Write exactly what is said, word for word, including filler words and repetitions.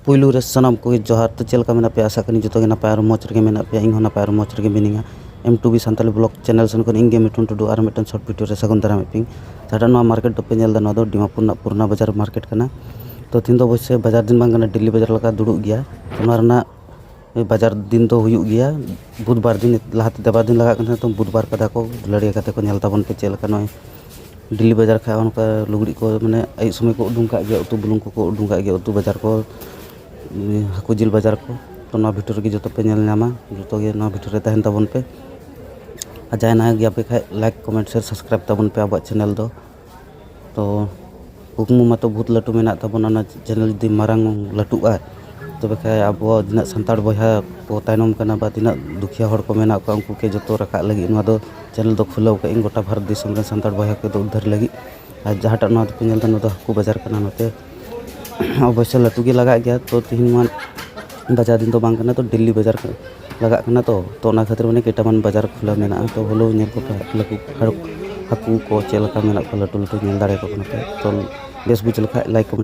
ᱯᱩᱭᱞᱩ ᱨᱮ ᱥᱟᱱᱟᱢ ᱠᱚᱜᱮ ᱡᱚᱦᱟᱨ᱾ ᱛᱚ ᱪᱮᱫ ᱞᱮᱠᱟ ᱢᱮᱱᱟᱜ ᱯᱮᱭᱟ? ᱟᱥᱟ ᱠᱟᱹᱱᱟᱹᱧ ᱡᱚᱛᱚ ᱜᱮ ᱱᱟᱯᱟᱭ ᱟᱨ ᱢᱚᱡᱽ ᱨᱮᱜᱮ ᱢᱮᱱᱟᱜ ᱯᱮᱭᱟ᱾ ᱤᱧ ᱦᱚᱸ ᱱᱟᱯᱟᱭ ᱟᱨ ᱢᱚᱡᱽ ᱨᱮᱜᱮ ᱢᱤᱱᱟᱹᱧᱟ᱾ M two B Santali vlog channel ᱥᱮᱱ ᱠᱷᱚᱱ ᱤᱧ ᱜᱮ ᱢᱤᱴᱷᱩᱱ ᱴᱩᱰᱩ ᱟᱨ ᱢᱤᱫᱴᱮᱱ short video ᱨᱮ ᱥᱟᱹᱜᱩᱱ ᱫᱟᱨᱟᱢᱮᱫ ᱯᱮᱭᱟᱹᱧ᱾ ᱡᱟᱦᱟᱸᱴᱟᱜ ᱱᱚᱣᱟ market ᱫᱚᱯᱮ ᱧᱮᱞ ᱮᱫᱟ, ᱱᱚᱣᱟ ᱫᱚ ᱰᱤᱢᱟᱯᱩᱨ ᱨᱮᱱᱟᱜ ᱯᱩᱨᱱᱟ ᱵᱟᱡᱟᱨ market ᱠᱟᱱᱟ᱾ ᱛᱚ ᱛᱤᱦᱤᱧ ᱫᱚ ᱚᱵᱚᱥᱥᱳᱭ ᱵᱟᱡᱟᱨ ᱫᱤᱱ ᱵᱟᱝ ᱠᱟᱱᱟ, daily ᱵᱟᱡᱟᱨ ᱞᱮᱠᱟ ᱫᱩᱲᱩᱵ ᱜᱮᱭᱟ᱾ ᱛᱚ ᱱᱚᱣᱟ ᱨᱮᱱᱟᱜ ᱵᱟᱡᱟᱨ ᱫᱤᱱ ᱫᱚ ᱦᱩᱭᱩᱜ ᱜᱮᱭᱟ ᱵᱩᱫᱷᱵᱟᱨ ᱫᱤᱱ᱾ ᱞᱟᱦᱟᱛᱮ ᱫᱮᱵᱟᱨ ᱫᱤᱱ ᱞᱟᱜᱟᱜ ᱠᱟᱱ ᱛᱟᱦᱮᱸ, ᱛᱚ ᱵᱩᱫᱷᱵᱟᱨ ᱠᱟᱫᱟ ᱠᱚ᱾ ᱫᱩᱞᱟᱹᱲᱤᱭᱟᱹ ᱜᱟᱛᱮ ᱠᱚ, ᱧᱮᱞ ᱛᱟᱵᱚᱱ ᱯᱮ ᱪᱮᱫ ᱞᱮᱠᱟ ᱱᱚᱜᱼᱚᱭ daily ᱵᱟᱡᱟᱨ ᱠᱷᱟᱡ ᱚᱱᱠᱟ ᱞᱩᱜᱽᱲᱤᱡ ᱠᱚ, ᱢᱟᱱᱮ, ᱟᱹᱭᱩᱵ ᱥᱚᱢᱚᱭ ᱠᱚ ᱩᱰᱩᱝ ᱠᱟᱜ ᱜᱮᱭᱟ, ᱩᱛᱩ ᱵᱩᱞᱩᱝ ᱠᱚᱠᱚ ᱩᱰᱩᱝ ᱠᱟᱜ ᱜᱮᱭᱟ, ᱩᱛᱩ ᱵᱟᱡᱟᱨ ᱠᱚ, ᱦᱟᱹᱠᱩ ᱡᱤᱞ ᱵᱟᱡᱟᱨ ᱠᱚ᱾ ᱛᱚ ᱱᱚᱣᱟ video ᱨᱮᱜᱮ ᱡᱚᱛᱚ ᱯᱮ ᱧᱮᱞ ᱧᱟᱢᱟ, ᱡᱚᱛᱚ ᱜᱮ ᱱᱚᱣᱟ video ᱨᱮ ᱛᱟᱦᱮᱱ ᱛᱟᱵᱚᱱ ᱯᱮ᱾ ᱟᱨ ᱡᱟᱦᱟᱸᱭ ᱱᱟᱣᱟ ᱜᱮᱭᱟ ᱯᱮ ᱠᱷᱟᱡ, like, comment, share, subscribe ᱛᱟᱵᱚᱱ ᱯᱮ ᱟᱵᱚᱣᱟᱜ channel ᱫᱚ᱾ ᱛᱚ ᱠᱩᱠᱢᱩ ᱢᱟᱛᱚ ᱵᱚᱦᱩᱛ ᱞᱟᱹᱴᱩ ᱢᱮᱱᱟᱜ ᱛᱟᱵᱚᱱᱟ, ᱚᱱᱟ channel ᱡᱩᱫᱤ ᱢᱟᱨᱟᱝ ᱞᱟᱹᱴᱩᱜᱼᱟ, ᱛᱚᱵᱮ ᱠᱷᱟᱡ ᱟᱵᱚ ᱛᱤᱱᱟᱹᱜ ᱥᱟᱱᱛᱟᱲ ᱵᱚᱭᱦᱟ ᱠᱚ ᱛᱟᱭᱱᱚᱢ ᱠᱟᱱᱟ ᱵᱟ ᱛᱤᱱᱟᱹᱜ ᱫᱩᱠᱷᱤᱭᱟᱹ ᱦᱚᱲ ᱠᱚ ᱢᱮᱱᱟᱜ ᱠᱚᱣᱟ, ᱩᱱᱠᱩ ᱠᱚ ᱡᱚᱛᱚ ᱨᱟᱠᱟᱵ ᱞᱟᱹᱜᱤᱫ ᱱᱚᱣᱟ ᱫᱚ channel ᱫᱚ ᱠᱷᱩᱞᱟᱹᱣ ᱠᱟᱜ ᱟᱹᱧ, ᱜᱚᱴᱟ ᱵᱷᱟᱨᱚᱛ ᱫᱤᱥᱚᱢ ᱨᱮᱱ ᱥᱟᱱᱛᱟᱲ ᱵᱚᱭᱦᱟ ᱠᱚᱫᱚ ᱩᱫᱽᱫᱷᱟᱹᱨ ᱞᱟᱹᱜᱤᱫ᱾ ᱟᱨ ᱡᱟᱦᱟᱸᱴᱟᱜ ᱱᱚᱣᱟ ᱫᱚᱯᱮ ᱧᱮᱞ ᱮᱫᱟ, ᱱᱚᱣᱟ ᱫᱚ ᱦᱟᱹᱠᱩ ᱵᱟᱡᱟᱨ ᱠᱟᱱᱟ᱾ ᱱᱚᱛᱮ ᱚᱵᱚᱥᱥᱳᱭ ᱞᱟᱹᱴᱩ ᱜᱮ ᱞᱟᱜᱟᱜ ᱜᱮᱭᱟ᱾ ᱛᱚ ᱛᱤᱦᱤᱧ ᱢᱟ ᱵᱟᱡᱟᱨ ᱫᱤᱱ ᱫᱚ ᱵᱟᱝ ᱠᱟᱱᱟ, ᱛᱚ daily ᱵᱟᱡᱟᱨ ᱞᱟᱜᱟᱜ ᱠᱟᱱᱟ᱾ ᱛᱚ ᱛᱚ ᱚᱱᱟ ᱠᱷᱟᱹᱛᱤᱨ ᱢᱟᱱᱮ ᱠᱮᱴᱟᱢᱟᱱ ᱵᱟᱡᱟᱨ ᱠᱷᱩᱞᱟᱹᱣ ᱢᱮᱱᱟᱜᱼᱟ᱾ ᱛᱚ ᱦᱚᱞᱳ ᱧᱮᱞ ᱠᱚᱯᱮ ᱦᱟᱹᱠᱩ, ᱦᱟᱹᱠᱩ ᱠᱚ ᱪᱮᱫ ᱞᱮᱠᱟ ᱢᱮᱱᱟᱜ ᱠᱚᱣᱟ, ᱞᱟᱹᱴᱩ ᱞᱟᱹᱴᱩ ᱧᱮᱞ ᱫᱟᱲᱮᱭᱟᱠᱚ ᱠᱟᱱᱟ ᱯᱮ᱾ ᱛᱚ ᱵᱮᱥ ᱵᱩᱡᱽ ᱞᱮᱠᱷᱟᱡ like, comment᱾